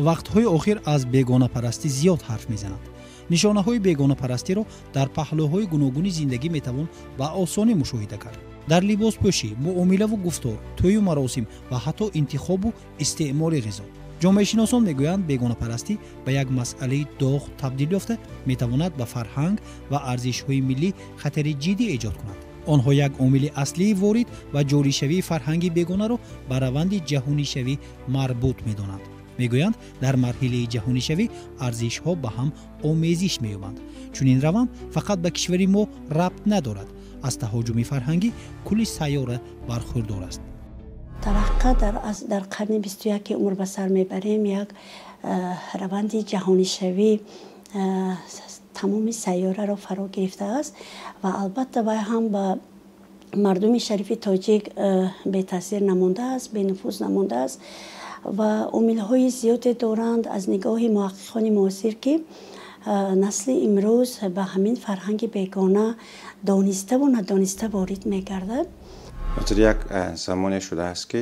Вақтҳои охир аз бегонапарастӣ зиёд ҳарф мезананд. Нишонаҳои бегонапарастиро дар паҳлӯҳои гуногуни зиндагӣ метавон ба осонӣ мушоҳида кард. Дар либоспӯшӣ, муомилаву гуфтор, тӯю маросим ва ҳатто интихобу истеъмоли ғизо. Ҷомеашиносон мегӯянд, бегонапарастӣ ба як масъалаи доғ табдил ёфта метавонад ба фарҳанг ва арзишҳои миллӣ хатари ҷиддӣ эҷод кунад. Онҳо як омили аслии ворид ва ҷоришавии фарҳанги бегонаро ба раванди ҷаҳонишавӣ марбут медонанд. Мегӯянд, дар марҳилаи ҷаҳонишавӣ арзишҳо ба ҳам омезиш меёбанд. Чунин раванд фақат ба кишвари мо рабт надорад. Аз таҳоҷуми фарҳангӣ кулли сайёра бархӯрдор аст. Дар ҳақиқат дар қарни 21 ки умр ба сар мебарем, як раванди ҷаҳонишавӣ тамоми сайёраро фаро гирифтааст ва албатта вай ҳам ба мардуми шарифи тоҷик бетаъсир намондааст, бенуфуз намондааст ва омилҳои зиёде доранд аз нигоҳи муҳаққиқони муосир, ки насли имрӯз ба ҳамин фарҳанги бегона дониставу надониста ворид мегардад. Як замоне шудааст, ки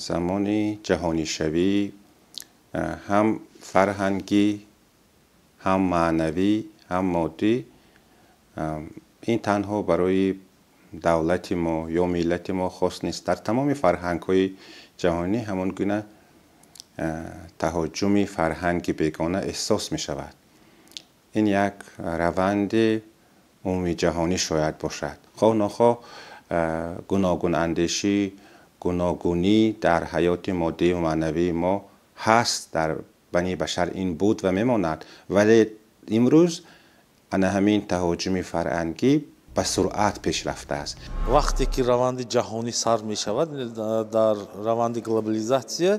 замони ҷаҳонишавӣ ҳам фарҳангӣ, ҳам маънавӣ, ҳам моддӣ ин танҳо барои давлати мо ё миллати мо хос нест. Дар тамоми фарҳангҳои ҷаҳонӣ ҳамон гуна таҳоҷуми фарҳанги бегона эҳсос мешавад. Ин як раванди умумиҷаҳонӣ шояд бошад. Хоҳ нохоҳ гуногунандешӣ, гуногунӣ дар ҳаёти моддию маънавии мо ҳаст, дар бани башар ин буд ва мемонад. Вале имрӯз ана ҳамин таҳоҷуми фарҳангӣ ба суръат пеш рафтааст. Вақте ки раванди ҷаҳонӣ сар мешавад, дар раванди глобализатсия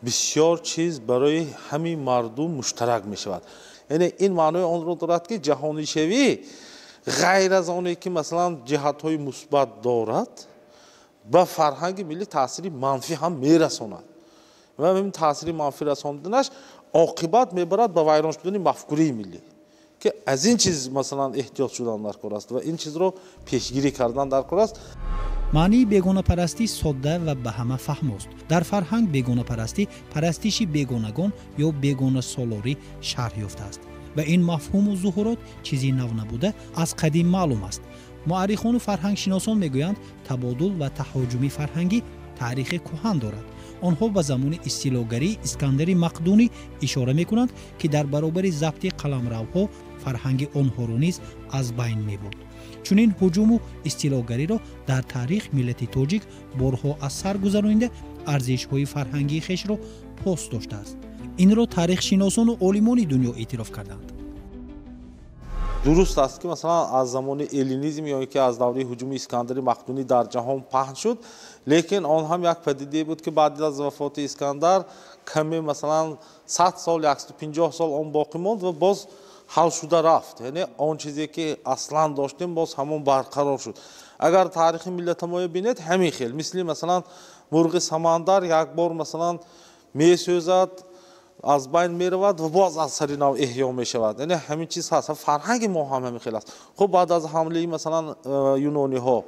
бисёр чиз барои ҳамин мардум муштарак мешавад. Яъне ин маънои онро дорад, ки ҷаҳонишавӣ ғайр аз оне ки масалан ҷиҳатҳои мусбат дорад, ба фарҳанги миллӣ таъсири манфӣ ҳам мерасонад. Ва ин таъсири манфӣ расонданаш оқибат мебарад ба вайрон шудани мафкураи миллӣ, ки аз ин чиз масалан эҳтиёт шудан дар кор аст ва ин чизро пешгирӣ кардан дар кор аст. Маънии бегонапарастӣ содда ва ба ҳама фаҳмост. Дар фарҳанг бегонапарастӣ парастиши бегонагон ё бегонасолорӣ шарҳ ёфтааст. Ба ин мафҳуму зуҳурот чизи нав набуда, аз қадим маълум аст. Муаррихону фарҳангшиносон мегӯянд, табодул ва таҳоҷуми фарҳангӣ таърихи кӯҳан дорад. Онҳо ба замони истилогарии Искандари Мақдунӣ ишора мекунанд, ки дар баробари забти қаламравҳо фарҳанги онҳоро низ аз байн мебурд. Чунин ҳуҷуму истилогариро дар таърих миллати тоҷик борҳо аз сар гузаронида, арзишҳои фарҳангии хешро пос доштааст. Инро таърихшиносону олимони дунё эътироф карданд. Дуруст аст, ки масалан аз замони эллинизм ё ки аз давраи ҳуҷуми Искандари Мақдунӣ дар ҷаҳон паҳн шуд, лекин он ҳам як падидае буд, ки баъд аз вафоти Искандар каме масалан 100 сол, 150 сол он боқӣ монд ва боз ҳал шуда рафт. Яъне он чизе ки аслан доштем, боз ҳамон барқарор шуд. Агар таърихи миллатамоя бинед, ҳамин хел мисли масалан мурғи самандар як бор масалан месӯзад, аз байн меравад ва боз аз сари нав эҳё мешавад. Яъне ҳамин чиз ҳаст. Фарҳанги мо ҳам ҳамин хел аст. Хуб, баъд аз ҳамлаи масалан юнониҳо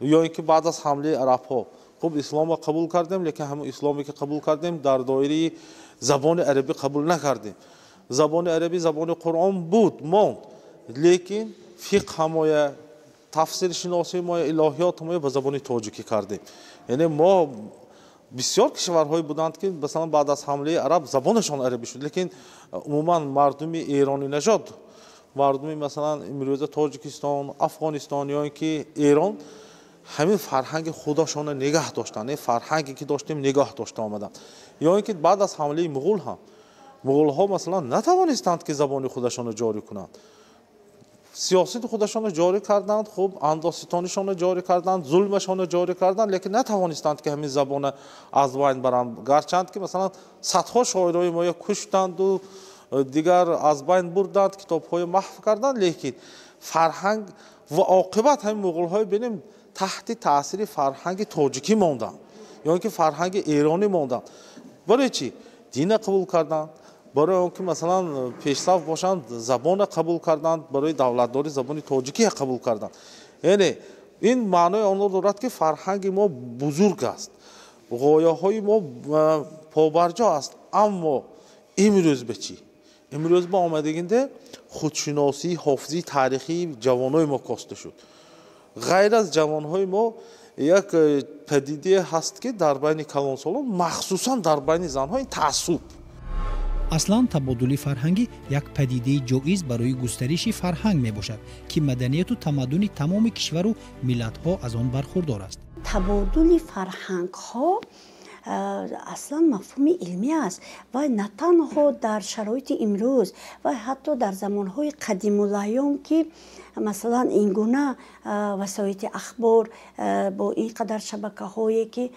ё ин ки баъд аз ҳамлаи арабҳо, хуб, исломро қабул кардем, лекин ҳамон исломе ки қабул кардем, дар доираи забони арабӣ қабул накардем. Забони арабӣ забони Қуръон буд, монд, лекин фиқҳ тафсиршиносии мо, илоҳиёт мо ба забони тоҷикӣ кардем. Яъне мо бисёр кишварҳое буданд, ки масалан баъд аз ҳамлаи араб забонашон арабӣ шуд, лекин умуман мардуми эронӣ нажод, мардуми масалан имрӯза Тоҷикистон, Афғонистон ё ин ки Эрон ҳамин фарҳанги худашонро нигаҳ доштанд, фарҳанге ки доштем нигаҳ дошта омаданд. Ё ин ки баъд аз ҳамлаи муғул ҳам муғулҳо масалан натавонистанд, ки забони худашонро ҷорӣ кунанд. Сиёсати худашонро ҷорӣ карданд, хуб, андозситонишонро ҷорӣ карданд, зулмашонро ҷорӣ карданд, лекин натавонистанд, ки ҳамин забонро аз байн баранд. Гарчанд ки масалан садҳо шоирои моя куштанду дигар аз байн бурданд, китобҳои маҳв карданд, лекин фарҳанг ва оқибат ҳамин муғулҳои бинем таҳти таъсири фарҳанги тоҷикӣ монданд ё ин ки фарҳанги эронӣ монданд. Барои чӣ? Дина қабул карданд, барои он ки масалан пешсаф бошанд, забонро қабул карданд, барои давлатдорӣ забони тоҷикиро қабул карданд. Яъне ин маънои онро дорад, ки фарҳанги мо бузург аст. Ғояҳои мо побарҷо аст, аммо имрӯз ба чӣ? Имрӯз ба омадагинде худшиносии ҳофизии таърихии ҷавонои мо коста шуд. Ғайр аз ҷавонҳои мо як падидае ҳаст, ки дар байни калонсолон, махсусан дар байни занҳо, ин таассуб. Аслан табодули фарҳангӣ як падидаи ҷоиз барои густариши фарҳанг мебошад, ки маданияту тамаддуни тамоми кишвару миллатҳо аз он бархурдор аст. Табодули фарҳангҳо аслан мафҳуми илмӣ аст ва на танҳо дар шароити имрӯз ва ҳатто дар замонҳои қадимулайём, ки масалан ин гуна васоити ахбор бо ин қадар шабакаҳое, ки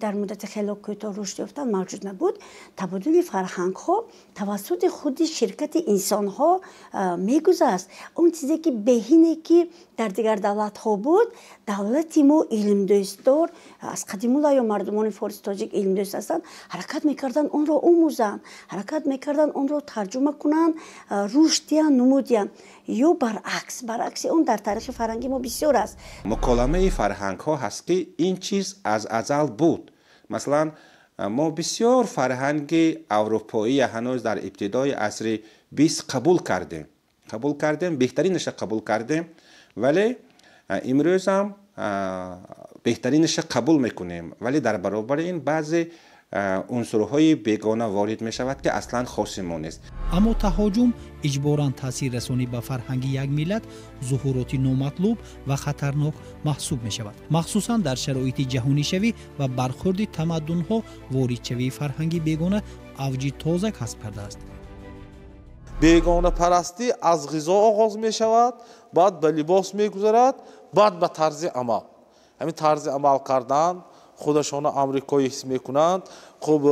дар муддати хело кӯтоҳ рушд ёфтанд, мавҷуд набуд, табодули фарҳангҳо тавассути худи ширкати инсонҳо мегузашт. Он чизе ки беҳине, ки дар дигар давлатҳо буд, давлати мо илмдӯстдор аз қадимулайём, мардумони форси тоҷик илмдӯст ҳастанд, ҳаракат мекарданд онро омӯзанд, ҳаракат мекарданд онро тарҷума кунанд, рушд диҳанд, нумуд диҳанд. Ё баръакс, баръакси он дар таърихи фарҳанги мо бисёр аст. Муколамаи фарҳангҳо ҳаст, ки ин чиз аз азал буд. Масалан, мо бисёр фарҳанги аврупоӣ ҳанӯз дар ибтидои асри 20 қабул кардем, қабул кардем, беҳтаринаша қабул кардем, вале имрӯзам беҳтаринаша қабул мекунем, вале дар баробари ин баъзе унсурҳои бегона ворид мешавад, ки аслан хоси мо нест. Аммо таҳоҷум, иҷборан таъсиррасонӣ ба фарҳанги як миллат, зуҳуроти номатлуб ва хатарнок маҳсуб мешавад. Махсусан дар шароити ҷаҳонишавӣ ва бархӯрди тамаддунҳо воридшавии фарҳанги бегона авҷи тоза касб кардааст. Бегонапарастӣ аз ғизо оғоз мешавад, баъд ба либос мегузарад, баъд ба тарзи амал. Ҳамин тарзи амал кардан, худашонро амрикоӣ ҳис мекунанд, хуб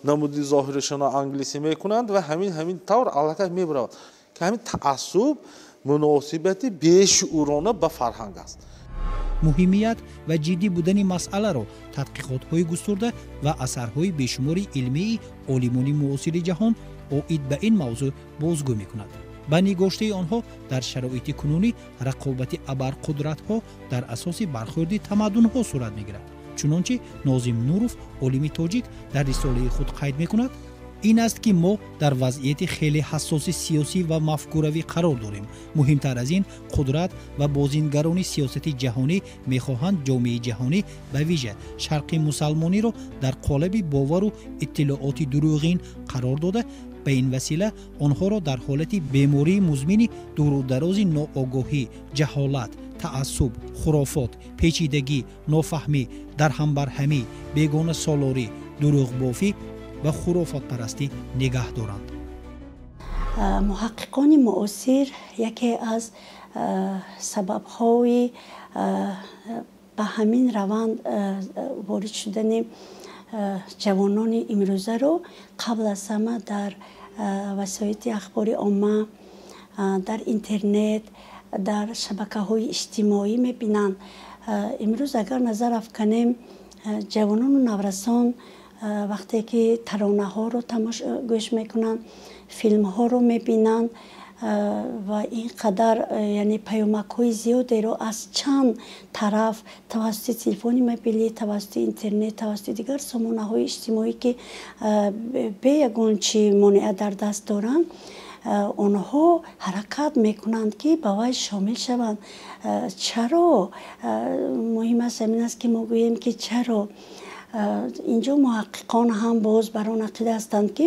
намуди зоҳирашонро англисӣ мекунанд ва ҳамин тавр аллакай мебаравад, ки ҳамин таассуб муносибати бешуурона ба фарҳанг аст. Муҳимият ва ҷиддӣ будани масъаларо тадқиқотҳои густурда ва асарҳои бешумори илмии олимони муосири ҷаҳон оид ба ин мавзӯъ бозгӯ мекунад. Ба нигоштаи онҳо, дар шароити кунунӣ рақобати абарқудратҳо дар асоси бархӯрди тамаддунҳо сурат мегирад. Чунончи Нозим Нуров, олими тоҷик, дар рисолаи худ қайд мекунад, ин аст, ки мо дар вазъияти хеле ҳассоси сиёсӣ ва мафкуравӣ қарор дорем. Муҳимтар аз ин, қудрат ва бозингарони сиёсати ҷаҳонӣ мехоҳанд ҷомеаи ҷаҳонӣ, ба вижа шарқи мусалмониро дар қолаби бовару иттилооти дурӯғин қарор дода, ба ин васила онҳоро дар ҳолати бемории музмини дурударози ноогоҳӣ, ҷаҳолат, таассуб, хурофот, печидагӣ, нофаҳмӣ, дарҳамбарҳамӣ, бегонасолорӣ, дурӯғбофӣ ва хурофотпарастӣ нигаҳ доранд. Муҳаққиқони муосир яке аз сабабҳои ба ҳамин раванд ворид шудани ҷавонони имрӯзаро қабл аз ҳама дар васоити ахбори омма, дар интернет, дар шабакаҳои иҷтимоӣ мебинанд. Имрӯз агар назар афканем, ҷавонону наврасон вақте ки таронаҳоро гӯш мекунанд, филмҳоро мебинанд ва ин қадар, яъне паёмакҳои зиёдеро аз чанд тараф тавассути телефони мобилӣ, тавассути интернет, тавассути дигар сомонаҳои иҷтимоӣ, ки бе ягон чи монеа дар даст доранд, онҳо ҳаракат мекунанд, ки ба вай шомил шаванд. Чаро? Муҳим аст ҳамин аст, ки мо гӯем, ки чаро. Инҷо муҳаққиқон ҳам боз бар он ақида ҳастанд, ки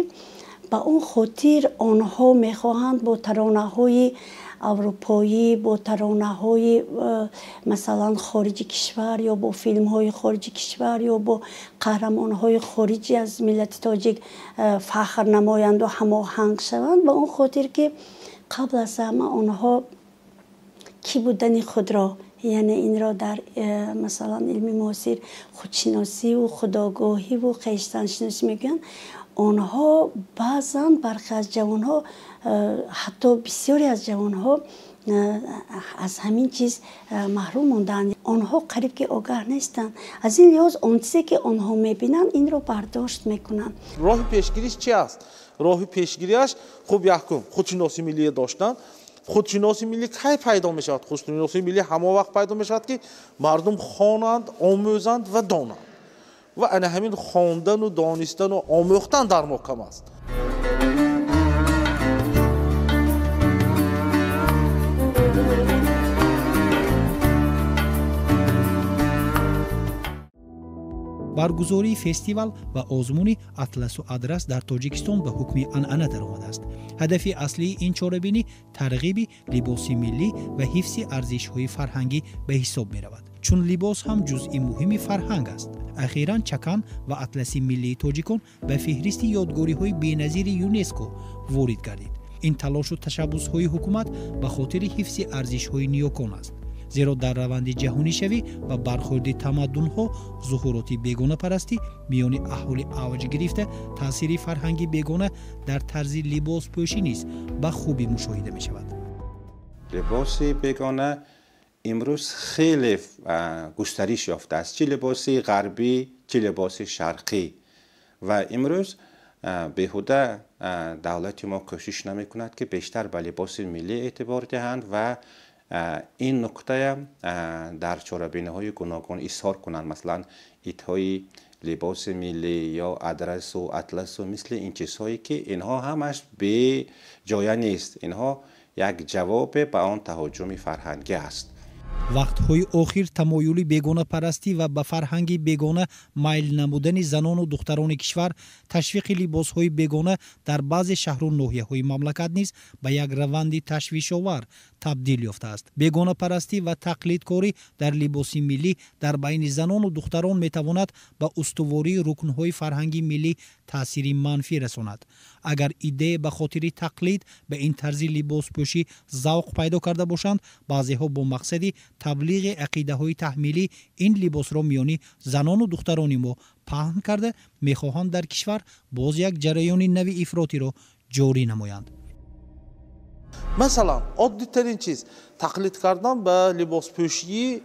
ба он хотир онҳо мехоҳанд бо таронаҳои аврупоӣ, бо таронаҳои масалан хориҷи кишвар ё бо филмҳои хориҷи кишвар ё бо қаҳрамонҳои хориҷи аз миллати тоҷик фахр намоянду ҳамоҳанг шаванд, ба он хотир ки қабл аз ҳама онҳо кӣ будани худро, яъне инро дар масалан илми муосир худшиносиву худогоҳиву хештаншиносӣ мегӯянд, онҳо баъзан бархе аз ҷавонҳо, ҳатто бисёре аз ҷавонҳо аз ҳамин чиз маҳрум мондаанд. Онҳо қариб ки огаҳ нестанд. Аз ин лиҳоз он чизе ки онҳо мебинанд, инро бардошт мекунанд. Роҳи пешгириш чи аст? Роҳи пешгириаш хуб якум худшиносии миллие доштан. Худшиносии миллӣ кай пайдо мешавад? Худшиносии миллӣ ҳамон вақт пайдо мешавад, ки мардум хонанд, омӯзанд ва донанд. Ва ана ҳамин хондану донистану омӯхтан дар мо кам аст. Баргузории фестивал ва озмуни атласу адрас дар Тоҷикистон ба ҳукми анъана даромадааст. Ҳадафи аслии ин чорабинӣ тарғиби либоси миллӣ ва ҳифзи арзишҳои фарҳангӣ ба ҳисоб меравад, чун либос ҳам ҷузъи муҳими фарҳанг аст. Ахиран чакан ва атласи миллии тоҷикон ба феҳристи ёдгориҳои беназири ЮНЕСКО ворид гардид. Ин талошу ташаббусҳои ҳукумат ба хотири ҳифзи арзишҳои ниёкон аст, зеро дар раванди ҷаҳонишавӣ ва бархӯрди тамаддунҳо зуҳуроти бегонапарастӣ миёни аҳолӣ авҷ гирифта, таъсири фарҳанги бегона дар тарзи либоспӯшӣ низ ба хубӣ мушоҳида мешавад. Либоси бегона имрӯз хеле густариш ёфтааст, чӣ либоси ғарбӣ, чӣ либоси шарқӣ. Ва имрӯз беҳуда давлати мо кӯшиш намекунад, ки бештар ба либоси миллӣ эътибор диҳанд ва ин нуктая дар чорабиниҳои гуногун изҳор кунанд. Масалан, идҳои либоси миллӣ ё адрасу атласу мисли ин чизҳое, ки инҳо ҳамаш беҷоя нест, инҳо як ҷавобе ба он таҳоҷуми фарҳангӣ аст. Вақтҳои охир тамоюли бегонапарастӣ ва ба фарҳанги бегона майл намудани занону духтарони кишвар, ташвиқи либосҳои бегона дар баъзе шаҳру ноҳияҳои мамлакат низ ба як раванди ташвишовар табдил ёфтааст. Бегонапарастӣ ва тақлидкорӣ дар либоси миллӣ дар байни занону духтарон метавонад ба устувории рукнҳои фарҳанги миллӣ таъсири манфӣ расонад. Агар идея ба хотири тақлид ба ин тарзи либоспӯшӣ завқ пайдо карда бошанд, баъзеҳо бо мақсади таблиғи ақидаҳои таҳмилӣ ин либосро миёни занону духтарони мо паҳн карда, мехоҳанд дар кишвар боз як ҷараёни нави ифротиро ҷорӣ намоянд. Масалан, оддитарин чиз тақлид кардан ба либоспӯшии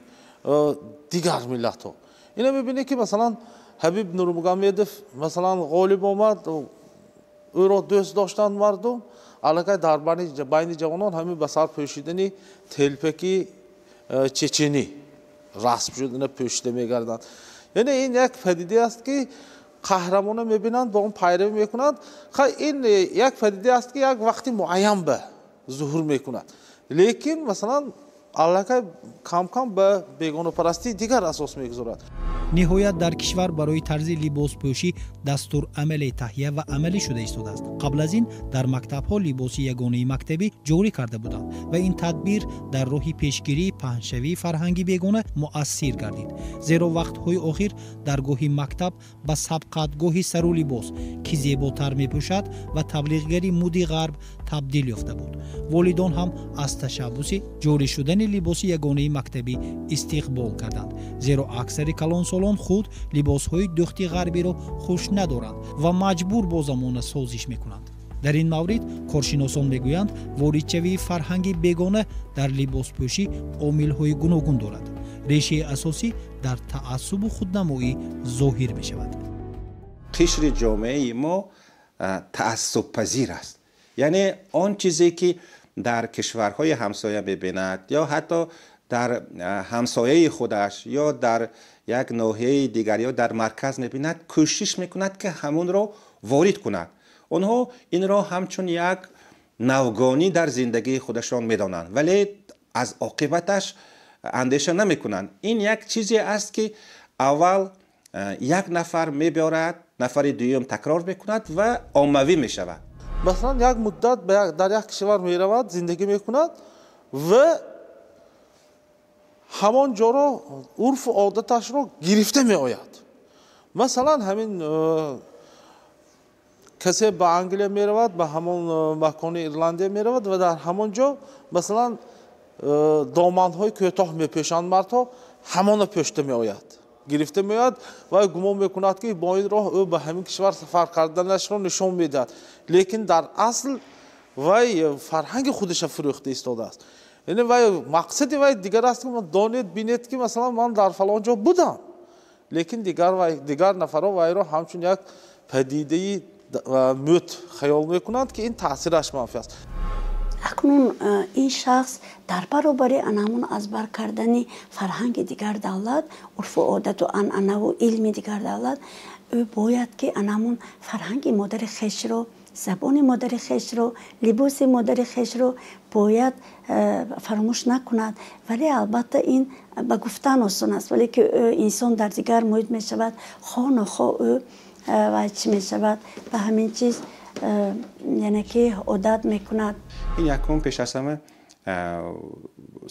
дигар миллатҳо. Ина мебинед, ки масалан Ҳабиб Нурмугамедов масалан ғолиб омад, ӯро дӯст доштанд мардум, аллакай дар байни ҷавонон ҳамин ба сар пӯшидани телпаки чеченӣ расм шуд, ина пӯшида мегарданд. Яъне ин як падиде аст, ки қаҳрамона мебинанд, ба он пайравӣ мекунанд. Хай, ин як падиде аст, ки як вақти муайян ба зуҳур мекунад, лекин масалан аллакай кам-кам ба бегонапарастии дигар асос мегузорад. Ниҳоят дар кишвар барои тарзи либоспӯшӣ дастурамале таҳия ва амалӣ шуда истодааст. Қабл аз ин дар мактабҳо либоси ягонаи мактабӣ ҷорӣ карда буданд ва ин тадбир дар роҳи пешгирии паҳншавии фарҳанги бегона муассир гардид, зеро вақтҳои охир даргоҳи мактаб ба сабқатгоҳи сару либос, ки зеботар мепӯшад, ва таблиғгари муди ғарб табдил ёфта буд. Волидон ҳам аз ташаббуси ҷорӣ шудани либоси ягонаи мактабӣ истиқбол карданд, зеро аксари калонсолон худ либосҳои дӯхти ғарбиро хуш надоранд ва маҷбур бо замона созиш мекунанд. Дар ин маврид коршиносон мегӯянд, воридшавии фарҳанги бегона дар либоспӯшӣ омилҳои гуногун дорад. Решаи асосӣ дар таассубу худнамоӣ зоҳир мешавад. Қишри ҷомеаи мо таассубпазир аст, яъне он чизе ки дар кишварҳои ҳамсоя мебинад ё ҳатто дар ҳамсояи худаш ё дар як ноҳияи дигар ё дар марказ мебинад, кӯшиш мекунад, ки ҳамонро ворид кунад. Онҳо инро ҳамчун як навгонӣ дар зиндагии худашон медонанд, вале аз оқибаташ андеша намекунанд. Ин як чизе аст, ки аввал як нафар мебиёрад, нафари дуюм такрор мекунад ва оммавӣ мешавад. Масалан, як муддат дар як кишвар меравад, зиндагӣ мекунад ва ҳамон ҷоро урфу одаташро гирифта меояд. Масалан, ҳамин касе ба Англия меравад, ба ҳамон макони Ирландия меравад ва дар ҳамон ҷо масалан доманҳои кӯтоҳ мепӯшанд мардҳо, ҳамона пӯшта меояд, гирифта меояд ва гумон мекунад, ки бо ин роҳ ӯ ба ҳамин кишвар сафар карданашро нишон медиҳад, лекин дар асл вай фарҳанги худаша фурӯхта истодааст. Яъне вай мақсади вай дигар аст, ки донед, бинед, ки масалан ман дар фалон ҷо будам, лекин дигар нафарҳо вайро ҳамчун як падидаи мӯт хаёл мекунанд, ки ин таъсираш манфӣ аст. Акнун ин шахс дар баробари ана ҳамун аз бар кардани фарҳанги дигар давлат, урфу одату анъанаву илми дигар давлат, ӯ бояд ки ана ҳамун фарҳанги модари хешро, забони модари хешро, либоси модари хешро бояд фаромӯш накунад. Вале албатта ин ба гуфтан осон аст, вале ки инсон дар дигар муҳит мешавад, хоҳ нохоҳ ӯ ва чӣ мешавад, ба ҳамин чиз яъне ки одат мекунад. Ин якум пеш аз ҳама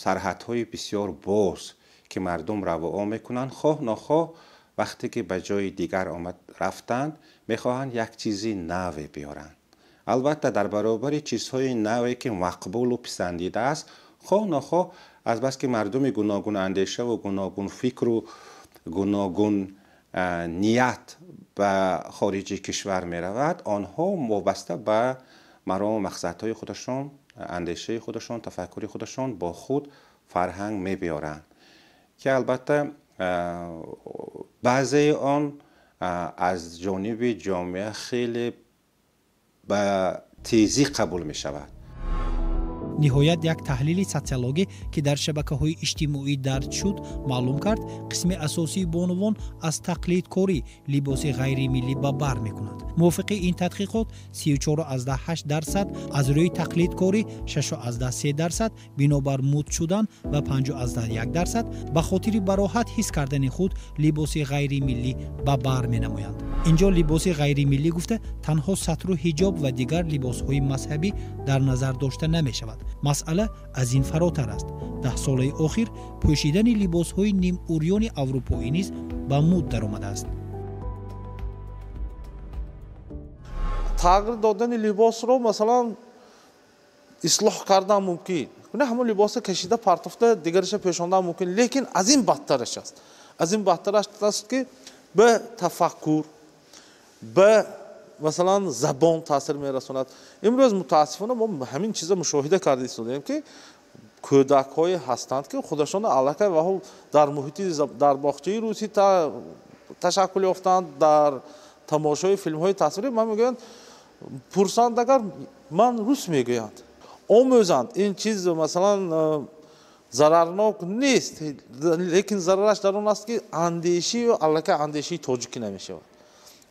сарҳадҳои бисёр боз, ки мардум равоа мекунанд, хоҳ нохоҳ вақте ки ба ҷои дигар омад рафтанд, мехоҳанд як чизи наве биёранд. Албатта, дар баробари чизҳои наве, ки мақбулу писандида аст, хоҳ нохоҳ азбаски мардуми гуногун андешаву гуногун фикру гуногун ният ба хориҷи кишвар меравад, онҳо вобаста ба марому мақсадҳои худашон, андешаи худашон, тафаккури худашон бо худ фарҳанг мебиёранд, ки албатта баъзеи он аз ҷониби ҷомеа хеле ба тезӣ қабул мешавад. Ниҳоят, як таҳлили социологӣ, ки дар шабакаҳои иҷтимоӣ дарҷ шуд, маълум кард, қисми асосии бонувон аз тақлидкорӣ либоси ғайримиллӣ ба бар мекунанд. Мувофиқи ин тадқиқот, 34,8% аз рӯи тақлидкорӣ, 6,3% бинобар муд шудан ва 5,1% ба хотири бароҳат ҳис кардани худ либоси ғайримиллӣ ба бар менамоянд. Инҷо либоси ғайримиллӣ гуфта танҳо сатру ҳиҷоб ва дигар либосҳои мазҳабӣ дар назар дошта намешавад. Масъала аз ин фаротар аст. 10 солаи охир пӯшидани либосҳои нимурёни аврупоӣ низ ба муд даромадааст. Тағйир додани либосро, масалан, ислоҳ кардан мумкин, ҳамон либосро кашида партофта, дигараша пӯшондан мумкин, лекин аз ин бадтараш аст, аз ин бадтараш аст, ки ба тафаккур, ба, масалан, забон таъсир мерасонад. Имрӯз, мутаассифона, мо ҳамин чиза мушоҳида карда истодаем, ки кӯдакҳое ҳастанд, ки худашон аллакай ваҳо дар муҳити дар боғчаи русӣ ташаккул ёфтанд, дар тамошои филмҳои тасвирӣ. Ман мегӯянд, пурсанд агар, ман рус мегӯянд. Омӯзанд, ин чиз, масалан, зарарнок нест, лекин зарараш дар он аст, ки андешию аллакай андешаи тоҷикӣ намешавад,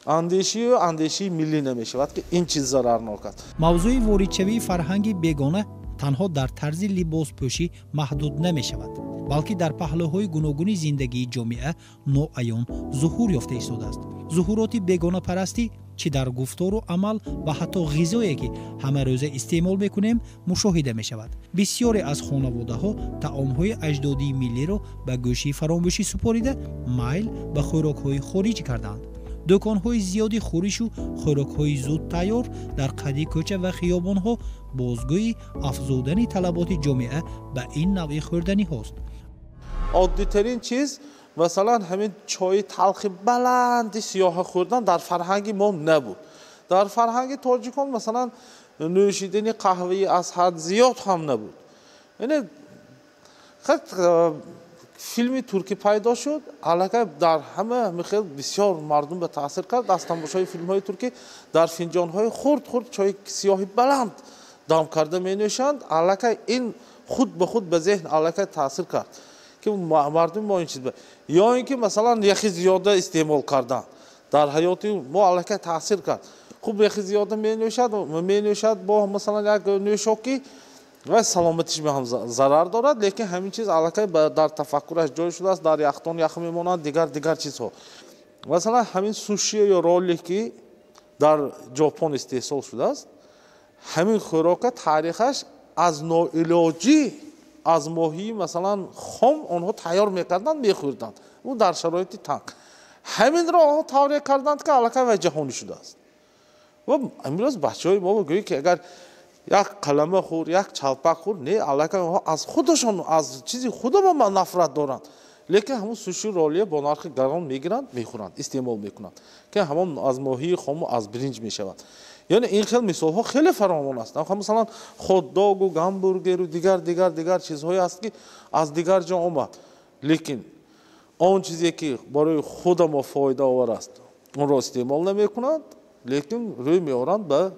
андешию андешаи миллӣ намешавад, ки ин чиз зарарнок аст. Мавзӯи воридшавии фарҳанги бегона танҳо дар тарзи либоспӯшӣ маҳдуд намешавад, балки дар паҳлӯҳои гуногуни зиндагии ҷомеа ноаён зуҳур ёфта истодааст. Зуҳуроти бегонапарастӣ чӣ дар гуфтору амал ва ҳатто ғизое, ки ҳамарӯза истеъмол мекунем, мушоҳида мешавад. Бисёре аз хонаводаҳо таомҳои аҷдодии миллиро ба гӯши фаромӯшӣ супорида, майл ба хӯрокҳои хориҷӣ карданд. Дӯконҳои зиёди хӯришу хӯрокҳои зудтайёр дар қади кӯча ва хиёбонҳо бозгӯи афзудани талаботи ҷомеа ба ин навъи хӯрданиҳост. Оддитарин чиз, масалан, ҳамин чойи талхи баланди сиёҳа хӯрдан дар фарҳанги мо набуд. Дар фарҳанги тоҷикон, масалан, нӯшидани қаҳваи аз ҳад зиёд ҳам набуд. Яъне филми туркӣ пайдо шуд, аллакай дар ҳама михел бисёр мардум ба таъсир кард. Аз тамошои филмҳои туркӣ дар финҷонҳои хурд хурд чойи сиёҳи баланд дам карда менӯшанд. Аллакай ин худ ба худ ба зеҳн аллакай таъсир кард, ки мардуми мо ин чиз, ё ин ки, масалан, яхи зиёда истеъмол кардан дар ҳаёти мо аллакай таъсир кард. Хуб, яхи зиёда менӯшад бо, масалан, як нӯшокӣ ва саломатиш ҳам зарар дорад, лекин ҳамин чиз аллакай дар тафаккураш ҷой шудааст, дар яхдон ях мемонанд, дигар дигар чизҳо. Масалан, ҳамин суши ё ролле, ки дар Ҷопон истеҳсол шудааст, ҳамин хӯрока таърихаш аз ноилоҷӣ аз моҳии, масалан, хом онҳо тайёр мекарданд, мехӯрданд, ӯ дар шароити танг. Ҳаминро онҳо тавре карданд, ки аллакай вай ҷаҳонӣ шудааст. Ва имрӯз бачаҳои мо гӯё ки агар як қалама хӯр, як чалпак хӯр, не, аллакай онҳо аз худашон, аз чизи худама нафрат доранд, лекин ҳамон суши ролия бо нархи гарон мегиранд, мехӯранд, истеъмол мекунанд, ки ҳамон аз моҳии хому аз биринҷ мешавад. Яъне ин хел мисолҳо хеле фаровон ҳастанд. Масалан, хотдогу гамбургеру дигар дигар дигар чизҳое аст, ки аз дигар ҷо омад, лекин он чизе, ки барои худамо фоидаовар аст, онро истеъмол намекунанд, лекин рӯй меоранд ба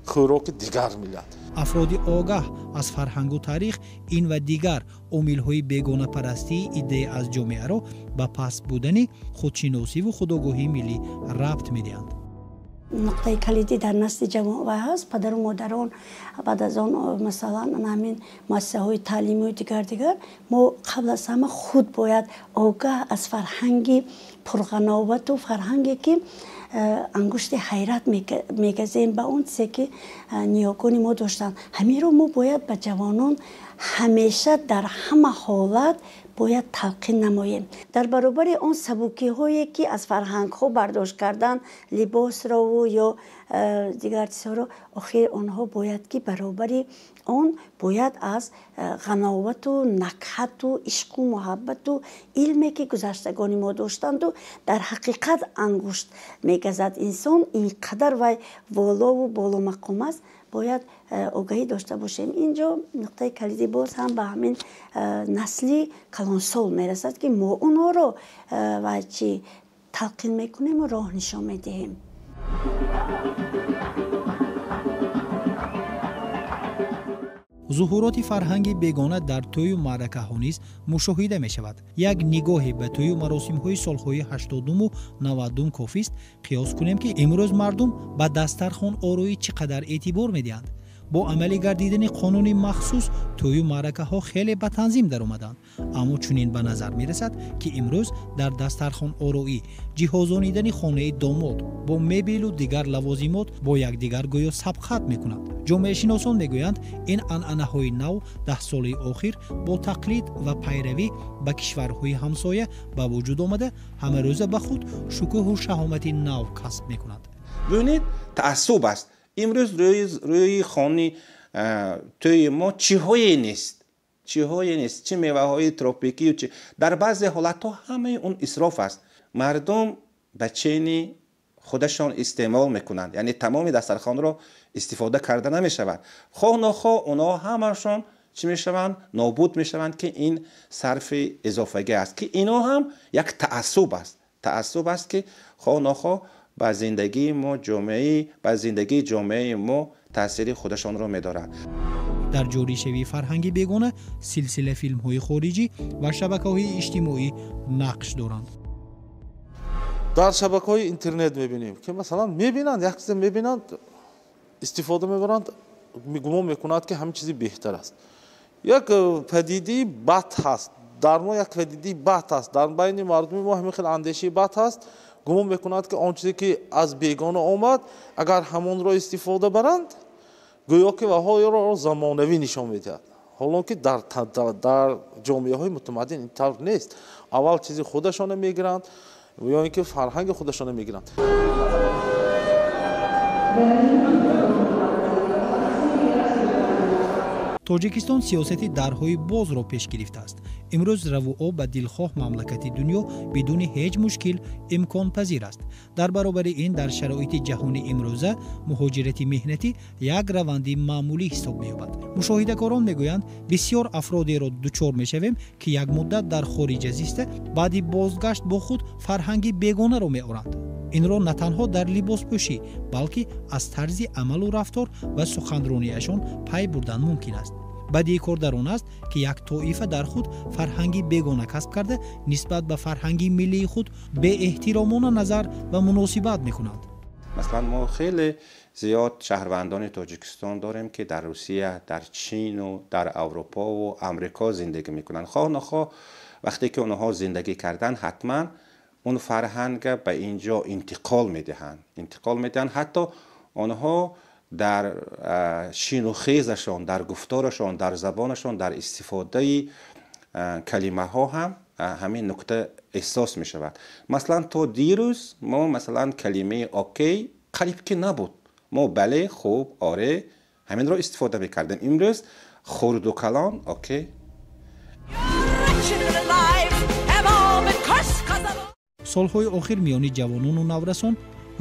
хӯроки дигар миллат. Афроди огаҳ аз фарҳангу таърих ин ва дигар омилҳои бегонапарастии идея аз ҷомеаро ба паст будани худшиносиву худогоҳии миллӣ рабт медиҳанд. Нуқтаи калидӣ дар насли ҷавон ва ҳаст падару модарон, баъд аз он масалан ҳамин муассисаҳои таълимию дигар мо қабл аз ҳама худ бояд огаҳ аз фарҳанги пурғановату фарҳанге ки ангушти ҳайрат мегазем ба он чизе ки ниёгони мо доштанд. Ҳаминро мо бояд ба ҷавонон ҳамеша дар ҳама ҳолат бояд талқин намоем. Дар баробари он сабукиҳое ки аз фарҳангҳо бардошт кардан либосрову ё дигар чизҳоро, охир онҳо бояд ки баробари он бояд аз ғановату накҳату ишқу муҳаббату илме ки гузаштагони мо доштанду дар ҳақиқат ангушт мегазад инсон, ин қадар вай волову боломақом аст, бояд огаҳӣ дошта бошем. Инҷо нуқтаи калидӣ боз ҳам ба ҳамин насли калонсол мерасад ки мо онҳоро ва чӣ талқин мекунему роҳ нишон медиҳем. Зуҳуроти фарҳанги бегона дар тӯю маъракаҳо низ мушоҳида мешавад. Як нигоҳе ба тӯю маросимҳои солҳои 80-уму 90-ум кофист қиёс кунем, ки имрӯз мардум ба дастархон ороӣ чӣ қадар эътибор медиҳанд. Бо амалӣ гардидани қонуни махсус тӯю маъракаҳо хеле ба танзим даромаданд, аммо чунин ба назар мерасад, ки имрӯз дар дастархон ороӣ ҷиҳозонидани хонаи домод бо мебелу дигар лавозимот бо якдигар гӯё сабқат мекунанд. Ҷомеашиносон мегӯянд, ин анъанаҳои нав даҳсолаи охир бо тақлид ва пайравӣ ба кишварҳои ҳамсоя ба вуҷуд омада, ҳамарӯза ба худ шукӯҳу шаҳомати нав касб мекунанд. Бибинед, таассуб аст. Имрӯз рӯи хони тӯи мо чиҳое нест, чиҳое нест, чӣ меваҳои тропикию чи дар баъзе ҳолатҳо ҳамаи он исроф аст. Мардум ба чени худашон истеъмол мекунанд, яъне тамоми дастархонро истифода карда намешавад. Хоҳ нохоҳ онҳо ҳамашон чӣ мешаванд? Нобуд мешаванд, ки ин сарфи изофагӣ аст, ки ино ҳам як таассуб аст. Таассуб аст, ки хоҳ нохоҳ ба зиндагии мо ҷомеаи, ба зиндагии ҷомеаи мо таъсири худашонро медорад. Дар ҷоришавии фарҳанги бегона силсила филмҳои хориҷӣ ва шабакаҳои иҷтимоӣ нақш доранд. Дар шабакаҳои интернет мебинем, ки масалан мебинанд, як чизе мебинанд, истифода мебаранд, гумон мекунанд, ки ҳамин чизи беҳтар аст. Як падидаи бад ҳаст, дар мо як падидаи бад ҳаст, дар байни мардуми мо ҳамин хел андешаи бад ҳаст. Гумон мекунад, ки он чизе ки аз бегона омад, агар ҳамонро истифода баранд, гӯё ки ваҳоеро замонавӣ нишон медиҳад. Ҳолон ки дар ҷомеаҳои мутамаддин ин тавр нест. Аввал чизи худашона мегиранд ё ин ки фарҳанги худашона мегиранд. Тоҷикистон сиёсати дарҳои бозро пеш гирифтааст. Имрӯз равуо ба дилхоҳ мамлакати дунё бидуни ҳеҷ мушкил имконпазир аст. Дар баробари ин дар шароити ҷаҳони имрӯза муҳоҷирати меҳнатӣ як раванди маъмулӣ ҳисоб меёбад. Мушоҳидакорон мегӯянд, бисёр афродеро дучор мешавем, ки як муддат дар хориҷа зиста баъди бозгашт бо худ фарҳанги бегонаро меоранд. Инро на танҳо дар либоспӯшӣ, балки аз тарзи амалу рафтор ва суханрониашон пай бурдан мумкин аст. Бадии кор дар он аст, ки як тоифа дар худ фарҳанги бегона касб карда, нисбат ба фарҳанги миллии худ беэҳтиромона назар ва муносибат мекунанд. Масалан, мо хеле зиёд шаҳрвандони Тоҷикистон дорем, ки дар Русия, дар Чину дар Аврупову Амрико зиндагӣ мекунанд. Хоҳ нохоҳ вақте ки онҳо зиндагӣ карданд, ҳатман он фарҳанга ба инҷо интиқол медиҳанд. Интиқол медиҳанд, ҳатто онҳо дар шину хезашон, дар гуфторашон, дар забонашон, дар истифодаи калимаҳо ҳам ҳамин нукта эҳсос мешавад. Масалан, то дирӯз мо масалан калимаи окей қариб ки набуд. Мо бале, хуб, оре ҳаминро истифода мекардем. Имрӯз хурду калон окей. Солҳои охир миёни ҷавонону наврасон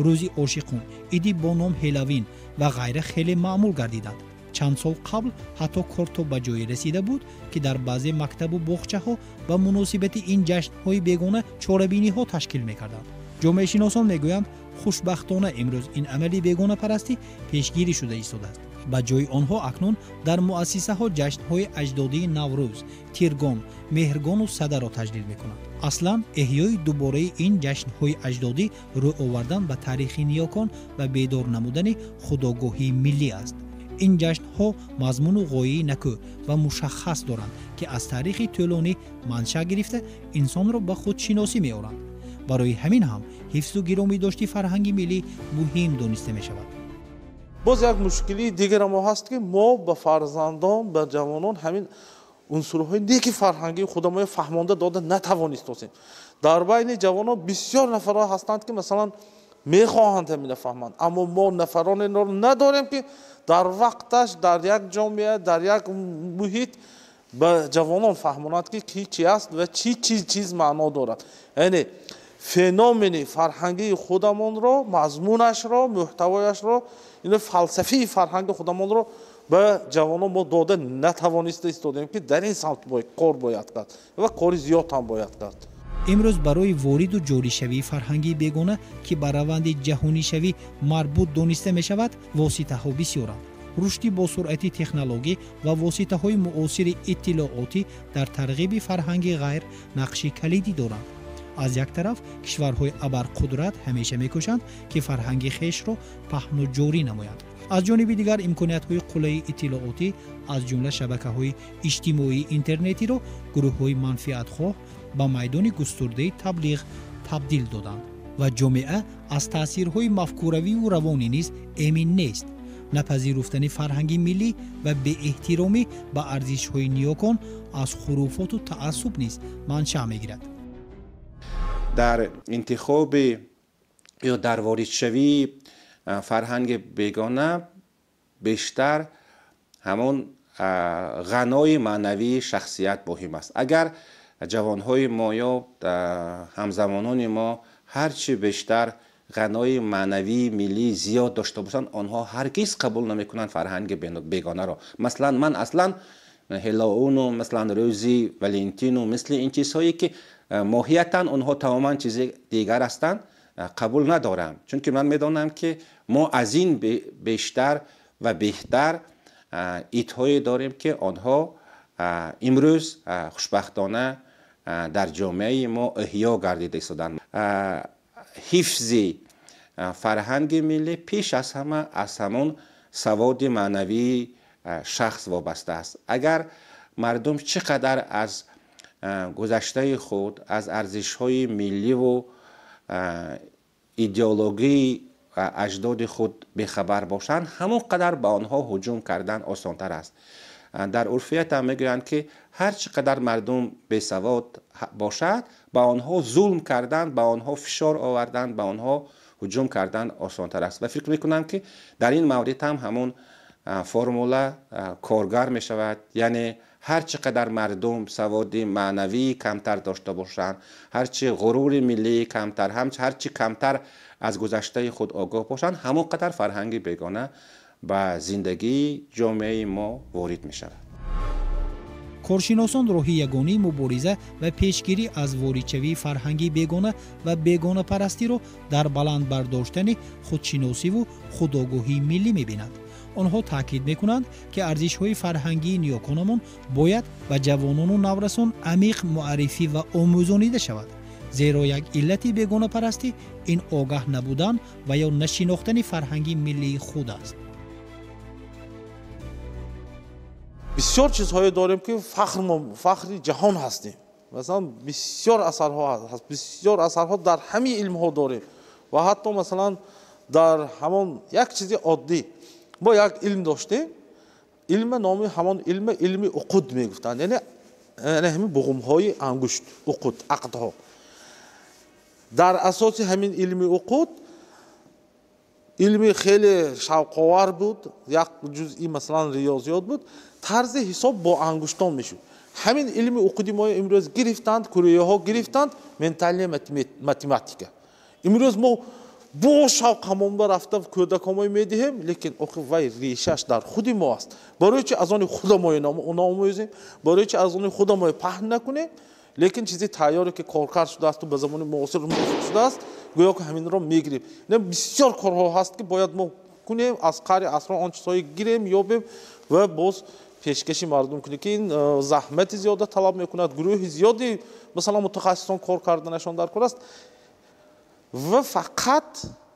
рӯзи ошиқон, иди бо ном Ҳеловин ва ғайра хеле маъмул гардиданд. Чанд сол қабл ҳатто кор то ба ҷое расида буд, ки дар баъзе мактабу боғчаҳо ба муносибати ин ҷашнҳои бегона чорабиниҳо ташкил мекарданд. Ҷомеашиносон мегӯянд, Хушбахтона имрӯз ин амали бегонапарастӣ пешгирӣ шуда истодааст. Ба ҷои онҳо акнун дар муассисаҳо ҷашнҳои аҷдодии Наврӯз, Тиргон, Меҳргону Садаро таҷлил мекунанд. Аслан эҳёи дубораи ин ҷашнҳои аҷдодӣ рӯ овардан ба таърихи ниёкон ва бедор намудани худогоҳии миллӣ аст. Ин ҷашнҳо мазмуну ғояи накӯ ва мушаххас доранд, ки аз таърихи тӯлонӣ маншаъ гирифта инсонро ба худшиносӣ меоранд. Барои ҳамин ҳам ҳифзу гиромӣ дошти фарҳанги миллӣ муҳим дониста мешавад. Боз як мушкилии дигаре мо ҳаст, ки мо ба фарзандон, ба ҷавонон ҳамин унсурҳои неки фарҳангии худамоя фаҳмонда дода натавонистосем. Дар байни ҷавонон бисёр нафарҳо ҳастанд, ки масалан мехоҳанд ҳамина фаҳманд, аммо мо нафаронеро надорем, ки дар вақташ дар як ҷомеа, дар як муҳит ба ҷавонон фаҳмонад, ки ки чи аст ва чӣ чиз маъно дорад. Яъне феномени фарҳангии худамонро, мазмунашро, муҳтавояшро, ин фалсафаи фарҳанги худамонро ба ҷавонон мо дода натавониста истодем, ки дар ин самт кор бояд кард ва кори зиёд ҳам бояд кард. Имрӯз барои вориду ҷоришавии фарҳангии бегона, ки ба раванди ҷаҳонишавӣ марбут дониста мешавад, воситаҳо бисёранд. Рушди босуръати технологӣ ва воситаҳои муосири иттилоотӣ дар тарғиби фарҳанги ғайр нақши калидӣ доранд. Аз як тараф кишварҳои абарқудрат ҳамеша мекӯшанд, ки фарҳанги хешро паҳну ҷорӣ намоянд. Аз ҷониби дигар имкониятҳои қуллаи иттилоотӣ, аз ҷумла шабакаҳои иҷтимоии интернетиро гурӯҳҳои манфиатхоҳ ба майдони густурдаи таблиғ табдил доданд ва ҷомеа аз таъсирҳои мафкуравию равонӣ низ эмин нест. Напазируфтани фарҳанги миллӣ ва беэҳтиромӣ ба арзишҳои ниёкон аз хуруфоту таассуб низ маншаъ мегирад. Дар интихоби ё дар воридшавии фарҳанги бегона бештар ҳамон ғанои маънавии шахсият муҳим аст. Агар ҷавонҳои мо ё ҳамзамонони мо ҳарчи бештар ғанои маънавии миллӣ зиёд дошта бошанд, онҳо ҳаргиз қабул намекунанд фарҳанги бегонаро. Масалан, ман аслан ҳеллоуну, масалан рӯзи Валентину, мисли ин чизҳое ки моҳиятан онҳо тамоман чизи дигар ҳастанд, қабул надорам. Чунки ман медонам, ки мо аз ин бештар ва беҳтар идҳое дорем, ки онҳо имрӯз хушбахтона дар ҷомеаи мо эҳё гардида истоданд. Ҳифзи фарҳанги миллӣ пеш аз ҳама аз ҳамон саводи маънавии шахс вобаста аст. Агар мардум чӣ қадар аз гузаштаи худ, аз арзишҳои милливу идеологии аҷдоди худ бехабар бошанд, ҳамон қадар ба онҳо ҳуҷум кардан осонтар аст. Дар урфият ҳам мегӯянд, ки ҳар чӣ қадар мардум бесавод бошад, ба онҳо зулм кардан, ба онҳо фишор овардан, ба онҳо ҳуҷум кардан осонтар аст. Ва фикр мекунам, ки дар ин маврид ҳам ҳамон формула коргар мешавад. Яъне ҳар чӣ қадар мардум саводи маънавии камтар дошта бошанд, ҳар чӣ ғурури миллии камтар, ҳар чӣ камтар аз гузаштаи худ огоҳ бошанд, ҳамон қадар фарҳанги бегона ба зиндагии ҷомеаи мо ворид мешавад. Коршиносон роҳи ягонии мубориза ва пешгирӣ аз воридшавии фарҳанги бегона ва бегонапарастиро дар баланд бардоштани худшиносиву худогоҳии миллӣ мебинанд. Онҳо таъкид мекунанд, ки арзишҳои фарҳангии ниёконамон бояд ба ҷавонону наврасон амиқ муаррифӣ ва омӯзонида шавад, зеро як иллати бегонапарастӣ ин огаҳ набудан ва ё нашинохтани фарҳанги миллии худ аст. Бисёр чизҳое дорем, ки фахри ҷаҳон ҳастем. Масалан, бисёр асарҳо ҳаст, бисёр асарҳо дар ҳамаи илмҳо дорем ва ҳатто масалан дар ҳамон як чизи оддӣ мо як илм доштем, илма номи ҳамон илма илми уқуд мегуфтанд, яъне ҳамин буғумҳои ангушт, уқуд, ақдҳо. Дар асоси ҳамин илми уқуд илми хеле шавқовар буд, як ҷузъи масалан риёзиёт буд, тарзи ҳисоб бо ангуштон мешуд. Ҳамин илми уқуди мо имрӯз гирифтанд, кореяҳо гирифтанд, ментальная математика. Имрӯз мо бо шавқ ҳамонба рафта кӯдакомой медиҳем, лекин охир вай решаш дар худи мо аст. Барои чи аз они худамои наомӯзем, барои чи аз они худамои паҳн накунем, лекин чизи тайёре ки коркард шудааст ба замони муосир мувофиқ шудааст, Гӯё ки ҳаминро мегирем. Бисёр корҳо ҳаст, ки бояд мо кунем, аз қари асрон он чизҳое гирем, ёбем ва боз пешкаши мардум кунем, ки ин заҳмати зиёда талаб мекунад, гурӯҳи зиёди масалан мутахассисон кор карданашон дар кор аст ва фақат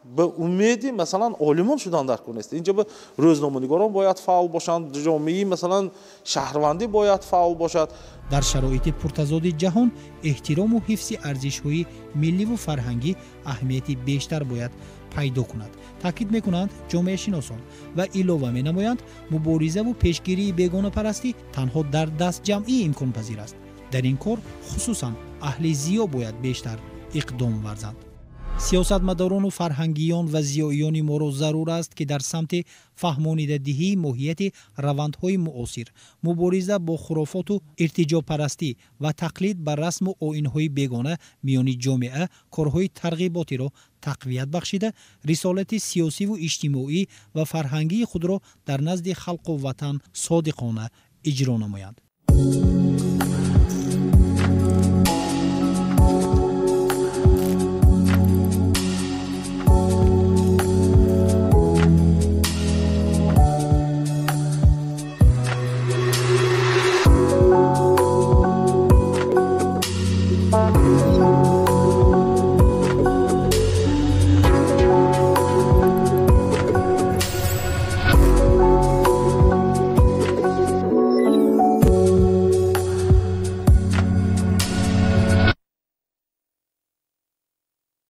ба умеди масалан олимон шудан дар кор нест. Инҷо ба рӯзноманигорон бояд фаъол бошанд, ҷомеаи масалан шаҳрвандӣ бояд фаъол бошад. Дар шароити пуртазоди ҷаҳон эҳтирому ҳифзи арзишҳои милливу фарҳангӣ аҳамияти бештар бояд пайдо кунад, таъкид мекунанд ҷомеашиносон ва илова менамоянд, муборизаву пешгирии бегонапарастӣ танҳо дар дастҷамъӣ имконпазир аст. Дар ин кор хусусан аҳли зиё бояд бештар иқдом варзанд. Сиёсатмадорону фарҳангиён ва зиёиёни моро зарур аст, ки дар самти фаҳмонидадиҳии моҳияти равандҳои муосир, мубориза бо хурофоту иртиҷопарастӣ ва тақлид ба расму оинҳои бегона миёни ҷомеа корҳои тарғиботиро тақвият бахшида, рисолати сиёсиву иҷтимоӣ ва фарҳангии худро дар назди халқу ватан содиқона иҷро намоянд.